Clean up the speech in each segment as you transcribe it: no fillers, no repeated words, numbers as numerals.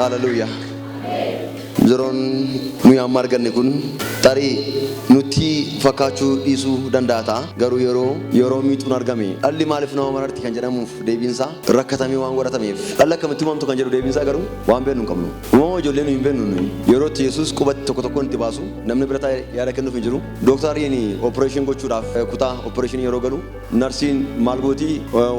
Hallelujah. Yeroon nuyi amma arganne kun tarii nutti fakkaachuu dhiisuu danda'a ta'a. Garuu yeroo yeroo miixuun argame dhalli maaliif nama mararti kan jedhamuuf deebiinsaa rakkatamee waan godhatameef. Dhalli akkamitti uumamtu kan jedhu deebiinsaa garuu waan beeknu hin qabnu. Uumama ijoollee nuyi hin beeknu nuyi. Yeroo itti Yesuus qubatti tokko tokkoon itti baasu namni bira taa'ee yaada kennuuf hin jiru. Dooktaariin operation gochuudhaaf kutaa operation yeroo galu Narsiin maal gooti?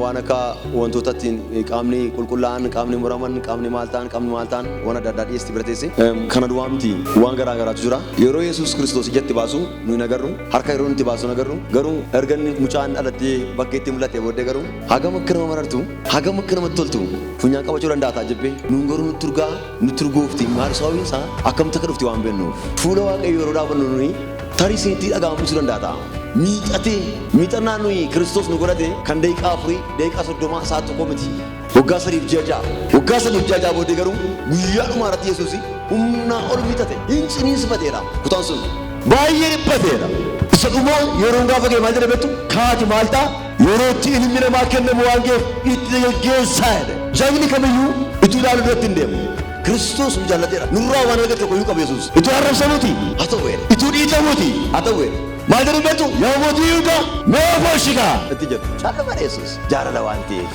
Waan akka wantoota ittiin qaamni qulqullaa'an, qaamni muraman, qaamni maal ta'an, qaamni maal ta'an waan adda addaa dhiyeessti bira teesse. Kana duwwaa miti waan garaa garaatu jira. Yeroo Yesuus Kiristoos ija itti baasu nu hin agarru. Harka yeroo inni itti baasu hin agarru. Garuu erga inni mucaan dhalatee bakkeetti mul'atee booddee garuu hagam akka nama marartu, hagam akka namatti toltu funyaan qabachuu danda'a taajjabbee. Nuun garuu nutti urgaa, nutti urgoofti. Maal sababiin isaa akkamitti akka dhufti waan beeknuuf. Fuula Waaqayyoo yeroo dhaabannu nuyi tarii isinitti dhaga'amuu dhiisuu danda'a ta'a. Miixatee, miixannaa nuyi Kiristoos nu godhate kan daqiiqaa afurii, daqiiqaa soddomaa, sa'aa tokkoo miti. Waggaa sadiif ji'a ja'a. Waggaa sadiif ji'a ja'a booddee garuu guyyaa dhumaa irratti Yesuus humnaa ol miixate. Hin ciniinsifateera. Kutaan sun baay'ee dhiphateera. Isa dhumaa yeroon gaafa ga'e maal jedhe beektu? Kaati maal ta'a? Yeroo itti ilmi namaa kennamu waan ga'eef itti geggeessaa jedhe. Jagni kamiyyuu utuu ilaaluu duratti hin deemu. Kiristoos nu jaallateera. Nurraa waan argate tokko iyyuu qabu Yesuus. Utuu arrabsamuuti? Haa ta'u jedhe. Utuu dhiitamuuti? Haa ta'u jedhe. Maal jedhu beektu? Yaa mootii Yihudaa mee of oolchi kaa! Itti jedhu. Caalama Yesuus jaalala waan ta'eef.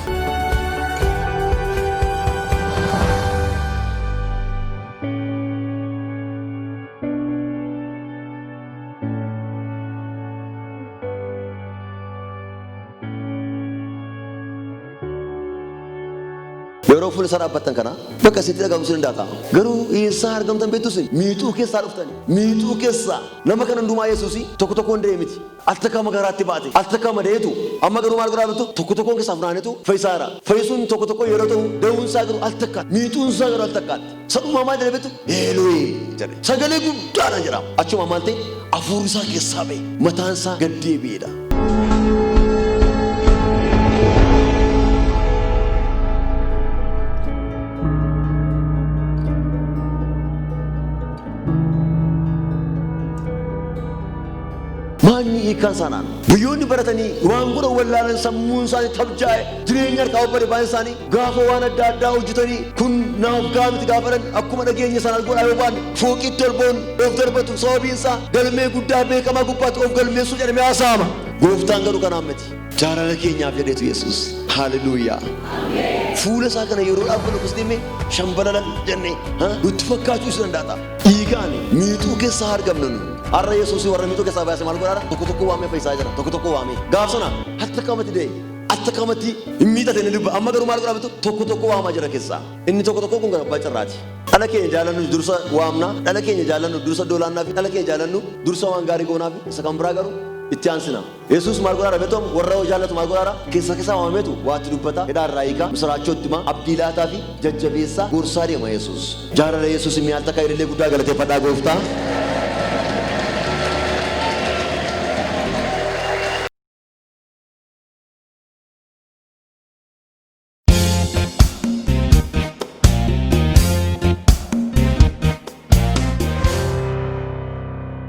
Yeroo fuula isaa dhaabbattan kana bakka isinitti dhaga'amuu isin danda'a ta'a. Garuu eessaa argamtan beektu isin? Miixuu keessaa dhuftani. Miixuu keessaa. Nama kana hundumaa Yesuusi tokko tokkoon da'e miti. Al takka garaatti baate. Al takka da'eetu. Amma garuu maal godhaa beektu? Tokko tokkoon keessaa funaanetu fayyisaa jira. Fayyisuun tokko tokko yeroo ta'u da'uun isaa garuu al takkaatti. Miixuun isaa garuu al takkaatti. Isa dhumaa maal jedhe beektu? Eelohee jedhe. Sagalee guddaadhaan jedhama. Achuma maal ta'e? Hafuurri isaa keessaa ba'e. Mataan isaa gad deebi'eedha. Maanni hiikkaan isaa naan. Biyyoonni baratanii waan godhan wallaalan sammuun isaanii tabjaa'e jireenya harkaa obbare baay'een isaanii gaafa waan adda addaa hojjetanii kun naaf gahaa miti gaafa jedhan akkuma dhageenya sanaan godhaa yoo baanne fooqiitti ol ba'uun of darbatu sababiin isaa galmee guddaa beekamaa gubbaatti of galmeessuu jedhamee haasa'ama. Gooftaan garuu kanaan miti. Jaalala keenyaaf jedheetu Yesuus. Haaleluyyaa. Fuula isaa kana yeroo dhaabbannu akkas deemee shambalalal jennee nutti fakkaachuu isa danda'a ta'a. Dhiigaan miixuu keessaa argamna nu. Har'a Yesuus warra miixuu keessaa baase maal godhaara? Tokko tokko waamee fayyisaa jira. Tokko tokko waamee. Gaaf sana hatta kamatti da'e. Hatta kamatti hin miixate inni dubba. Amma garuu maal godhaa beektu? Tokko tokko waamaa jira keessaa. Inni tokko tokko kun kan abbaa carraati. Dhala keenya jaalannu dursa waamna, dhala keenya jaalannu dursa doolaannaa fi dhala keenya jaalannu dursa waan gaarii goonaa fi isa kan biraa garuu itti aansina. Yesuus maal godhaara beektu? Warra jaallatu maal godhaara? Keessa keessaa waamameetu waatti dubbata, hidhaa irraa hiika, misiraachoo itti hima, abdii laataa fi jajjabeessaa, gorsaa deema Yesuus. Jaalala Yesuus mi'aal takka ilillee guddaa galateeffadhaa gooftaa.